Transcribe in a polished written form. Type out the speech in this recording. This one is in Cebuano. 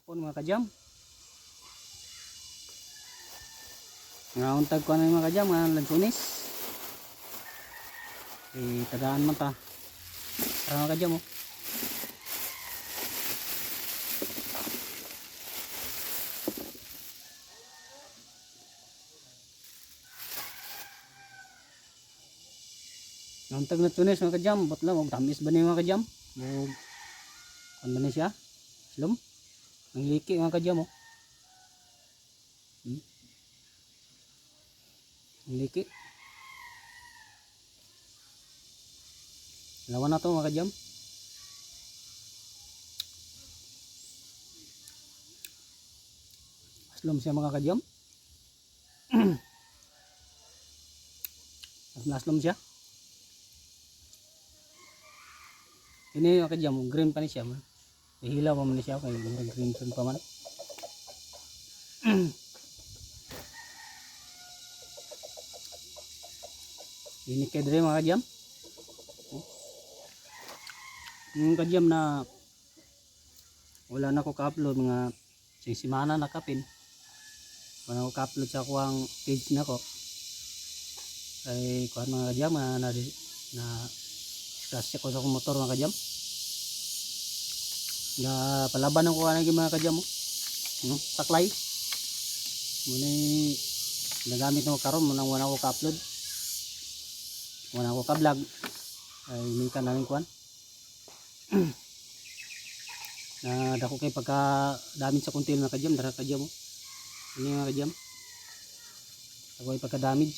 Hapon, mga kajam. Nga untag ko na, mga kajam, mga lansunis. Eh, tagaan man ta. Tara, mga kajam, oh. Untag na tunis, mga kajam, bot lang, og tamis ba ni, mga kajam? Mug ano ba ni siya? Slum? Ang liki, mga kajam, oh. Ang liki. Lawan na to, mga kajam. Aslom siya, mga kajam. Aslom siya. Ini, mga kajam, green pa ni siya man. Hilaw pa man ni siya kay murag green green pa man. Ini kay dre, mga kajam. Yung kajam na wala na ko ka-upload mga sing simana na kapin. Wala ko ka-upload sa kuang page na ko. Kay kuan, mga kajam, na na, na scratch ko sa akong motor, mga kajam. Na palaban ang kuha ng mga kajam mo. No? Saklay. Muna nagamit mo karon munang wala ko ka-upload. Wala ko ka-vlog. Ay may ka namin kuan. Na dako kay pagka damage sa kuntil, mga kajam, dara, kajam mo. Ini, mga kajam. Ako ay pagka damage.